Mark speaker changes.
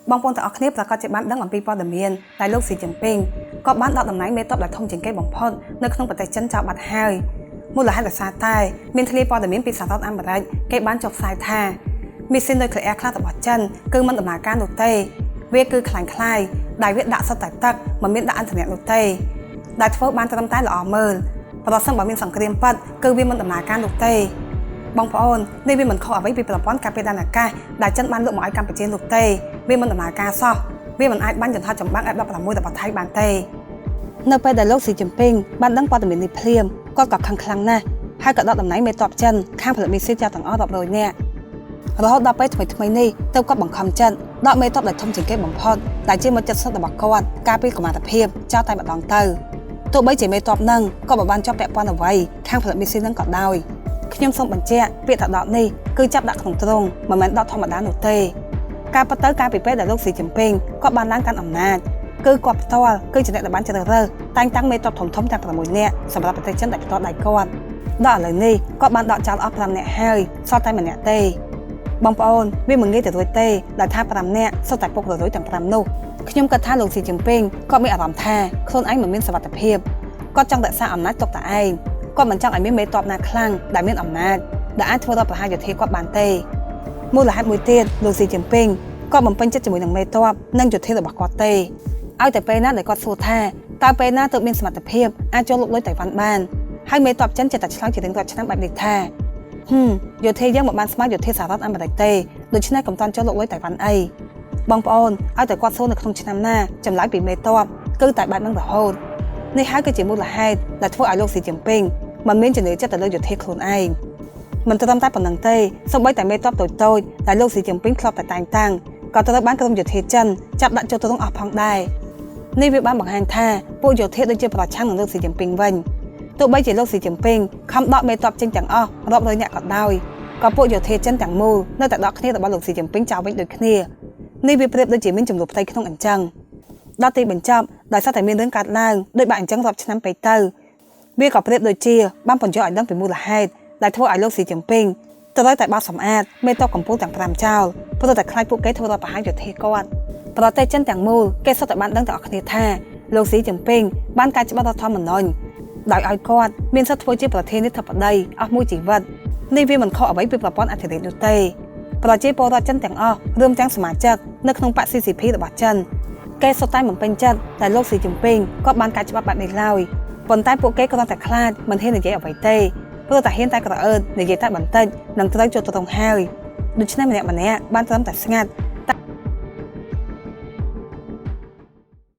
Speaker 1: បងប្អូនទាំងអស់គ្នាប្រាកដជាបានដឹងអំពីព័ត៌មានដែលលោកស៊ីជីនពីងក៏បានដកតំណែងមេតបដែលធំជាងគេបំផុតនៅក្នុងប្រទេសចិនចោលបាត់ហើយមូលហេតុដោយសារតែមានធ្លាយព័ត៌មានពីសហរដ្ឋអាមេរិកគេបានចុះផ្សាយថាមីស៊ីននុយក្លេអ៊ែរខ្លះរបស់ចិនគឺមិនដំណើរការនោះទេវាគឺក្លាយៗដែលវាដាក់សុទ្ធតែទឹកមិនមានដាក់ឥន្ធនៈនោះទេដែលធ្វើបានត្រឹមតែល្អមើលប្រសិនបើមានសង្គ្រាមពិតគឺវាមិនដំណើរការនោះទេបងប្អូននេះវាមិនខុសអ្វីពីប្រព័ន្ធការពារដែនអាកាសដែលចិនបានលក់មកឲ្យកម្ពុជានោះទេវាមិនដំណើរការសោះវាមិនអាចបាញ់យន្តហោះចម្បាំង F-16 របស់ថៃបានទេនៅពេលដែលលោកស៊ីជីនពីងបានដឹងព័ត៌មាននេះភ្លាមគាត់ក៏ខឹងខ្លាំងណាស់ហើយក៏ដកតំណែងមេតបចិនខាងផលិតមីស៊ីលចោលទាំងអស់រាប់រយនាក់រហូតដល់ពេលថ្មីថ្មីនេះទើបគាត់បង្ខំចិត្តដកមេតបដែលធំជាងគេបំផុតដែលជាមិត្តជិតស្និទ្ធរបស់គាត់កាលពីកុមារភាពចោលតែម្ដងទៅទោះបីជាមេតបនឹងក៏មិនបានជាប់ពាក់ព័ន្ធអ្វីខាងផលិតមីស៊ីលនឹងក៏ដោយខ្ញុំសូមបញ្ជាក់ពាក្យថាដកនេះគឺចាប់ដាក់ក្នុងទ្រុងមិនមែនដកធម្មតានោះទេការពិតទៅកាលពីពេលដែលលោកស៊ីជីនពីងគាត់បានឡើងកាន់អំណាចគឺគាត់ផ្ទាល់គឺជាអ្នកដែលបានជ្រើសរើសតែងតាំងមេតបធំៗទាំង6នាក់សម្រាប់ប្រទេសចិនដែលផ្ទាល់ដៃគាត់ដល់ឥឡូវនេះគាត់បានដកចោលអស់5នាក់ហើយសល់តែម្នាក់ទេបងប្អូនវាមិនងាយទៅរួចទេដែលថា5នាក់សុទ្ធតែពុករលួយទាំង5នោះខ្ញុំគិតថាលោកស៊ីជីនពីងគាត់មានអារម្មណ៍ថាខ្លួនឯងមិនមានសុវត្ថិភាពគាត់ចង់រក្សាអំណាចទុកតែឯងគាត់មិនចង់ឲ្យមានមេតបណាខ្លាំងដែលមានអំណាចដែលអាចធ្វើរដ្ឋប្រហារយោធាគាត់បានទេមូលហេតុមួយទៀតលោកស៊ីជីនពីងគាត់បំពេញចិត្តជាមួយនឹងមេតបនិងយោធារបស់គាត់ទេឲ្យតែពេលណាដែលគាត់សួរថាតើពេលណាទើបមានសមត្ថភាពអាចចូលលុកលុយតៃវ៉ាន់បានហើយមេតបចិនចិត្តតែឆ្លើយជារៀងរាល់ឆ្នាំបែបនេះថាហឹមយោធាយើងមិនបានស្មើយោធាសហរដ្ឋអាមេរិកទេដូច្នេះកុំតាន់ចូលលុកលុយតៃវ៉ាន់អីបងប្អូនឲ្យតែគាត់សួរនៅក្នុងឆ្នាំណាចម្លើយពីមេតបគឺតែបែបហ្នឹងរហូតនេះហើយគឺជាមូលហេតុដែលធ្វើឲ្យលោកស៊ីជីនពីងមិនមានជំនឿចិត្តទៅលើយោធាខ្លួនឯងមិនត្រឹមតែប៉ុណ្ណឹងទេសូម្បីតែមេតបតូចៗដែលលោកស៊ីជីនពីងធ្លាប់តែតែងតាំងក៏ត្រូវបានក្រុមយោធាចិនចាប់ដាក់ចូលទ្រុងអស់ផងដែរនេះវាបានបង្ហាញថាពួកយោធាដូចជាប្រឆាំងនឹងលោកស៊ីជីនពីងវិញទោះបីជាលោកស៊ីជីនពីងខំដកមេតបចេញទាំងអស់រាប់រយនាក់ក៏ដោយក៏ពួកយោធាចិនទាំងមូលនៅតែដកគ្នារបស់លោកស៊ីជីនពីងចោលវិញដូចគ្នានេះវាប្រៀបដូចជាមានចំនួនផ្ទៃក្នុងអញ្ចឹងដល់ទីបញ្ចប់ដោយសារតែមានរឿងកើតឡើងដោយបាក់អញ្ចឹងរាប់ឆ្នាំពេកទៅវាក៏ប្រៀបដូចជាបានបញ្យល់ឲ្យដឹងពីមូលហេតុដែលធ្វើឲ្យលោកស៊ីជីនពីងត្រូវតែបោសសម្អាតមេតបកំពូលទាំង5ចោលព្រោះតែខ្លាចពួកគេធ្វើរដ្ឋប្រហារយោធាគាត់ប្រទេសចិនទាំងមូលគេសុទ្ធតែបានដឹងទាំងអស់គ្នាថាលោកស៊ីជីនពីងបានកែច្បាប់រដ្ឋធម្មនុញ្ញដោយឲ្យគាត់មានសិទ្ធិធ្វើជាប្រធានាធិបតីអស់មួយជីវិតនេះវាមិនខុសអ្វីពីប្រព័ន្ធអធិរាជនោះទេប្រជាពលរដ្ឋចិនទាំងអស់រួមទាំងសមាជិកនៅក្នុងបក្ស CCP របស់ចិនគេសុទ្ធតែមិនពេញចិត្តតែលោកស៊ីជីនពីងគាត់បានកែច្បាប់បែបនេះឡើយប៉ុន្តែពួកគេគ្រាន់តែខ្លាចមិនហ៊ាននិយាយអ្វីទេព្រោះតែហ៊ានតែក្រអឺតនិយាយតែបន្តិចនឹងត្រូវចូលត្រង់ហើយដូច្នេះម្នាក់ម្នាក់បានត្រឹមតែស្ងាត់